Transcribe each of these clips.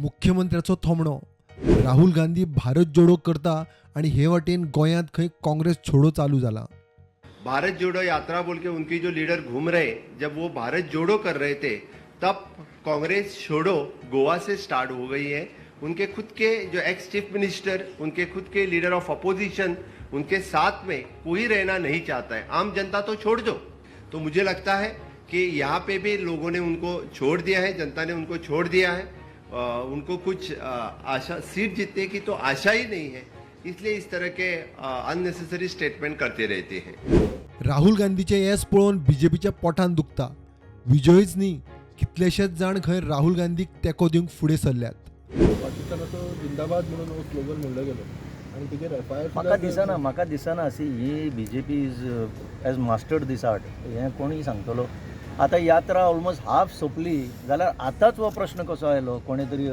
मुख्यमंत्र्याचो थोमणो. राहुल गांधी भारत जोडो करता आनी हे वाटेन गोंयांत खंय काँग्रेस छोडो चालू जाला. भारत जोड़ो यात्रा बोल के उनकी जो लीडर घूम रहे, जब वो भारत जोड़ो कर रहे थे, तब कांग्रेस छोड़ो गोवा से स्टार्ट हो गई है. उनके खुद के जो एक्स चीफ मिनिस्टर, उनके खुद के लीडर ऑफ अपोजिशन, उनके साथ में कोई रहना नहीं चाहता है. आम जनता तो छोड़ दो. तो मुझे लगता है कि यहाँ पे भी लोगों ने उनको छोड़ दिया है, जनता ने उनको छोड़ दिया है. उनको कुछ आशा, सीट जीतने की तो आशा ही नहीं है, इसलिए इस तरह के अननेसेसरी स्टेटमेंट करते रहते हैं. राहुल गांधीचें येस पळोवन बीजेपीच्या पोटान दुखता. विजयूच न्ही, कितलेशेच जाण खंय राहुल गांधीक तेंको दिवंक फुडें सरल्यात. पाकिस्तानाचो जिंदाबाद म्हणून हो स्लोगन म्हणलो गेलो आनी तेजेर एफ I R. म्हाका दिसना, म्हाका दिसना. सी, ही BJP is has mastered this art हें कोणूय सांगतलो. आतां यात्रा ऑलमोस्ट हाफ सोंपली जाल्यार आतांच हो प्रश्न कसो आयलो? कोणें तरी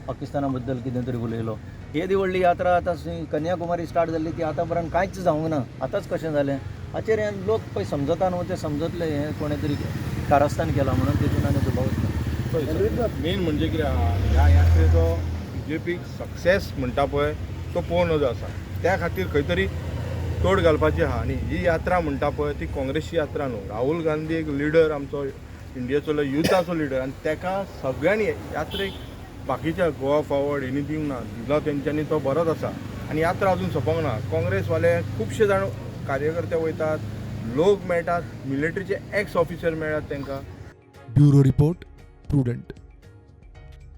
पाकिस्ताना बद्दल कितें तरी उलयलो. येदी व्हडली यात्रा आतां कन्याकुमारी स्टार्ट जाल्ली, ती आतां पर्यंत कांयच जावंक ना. आतांच कशें जालें हाचेर हें लोक पळय समजता न्हू, ते समजतले. हें कोणें तरी कारस्थान केलां म्हणून तितून आनी दुबावच ना. मेन म्हणजे कितें आहा, ह्या यात्रेचो बीजेपीक सक्सेस म्हणटा पळय तो पळोवं नजो आसा. त्या खातीर खंय तरी तोड घालपाची आहा. आनी ही यात्रा म्हणटा पळय ती काँग्रेसची यात्रा न्हू. राहुल गांधी एक लिडर आमचो, इंडियेचो युथाचो लिडर, आनी तेका सगळ्यांनी यात्रेक बाकीच्या गोवा फॉरवर्ड एनिथींग ना दिलो तेंच्यांनी, तो बरोच आसा. आनी यात्रा अजून सोंपोंक ना. काँग्रेसवाले खुबशे जाण कार्यकर्ते वयतात, लोक मेळटात, मिलिटरीचे एक्स ऑफिसर मेळ्ळात तांकां. Bureau report, prudent.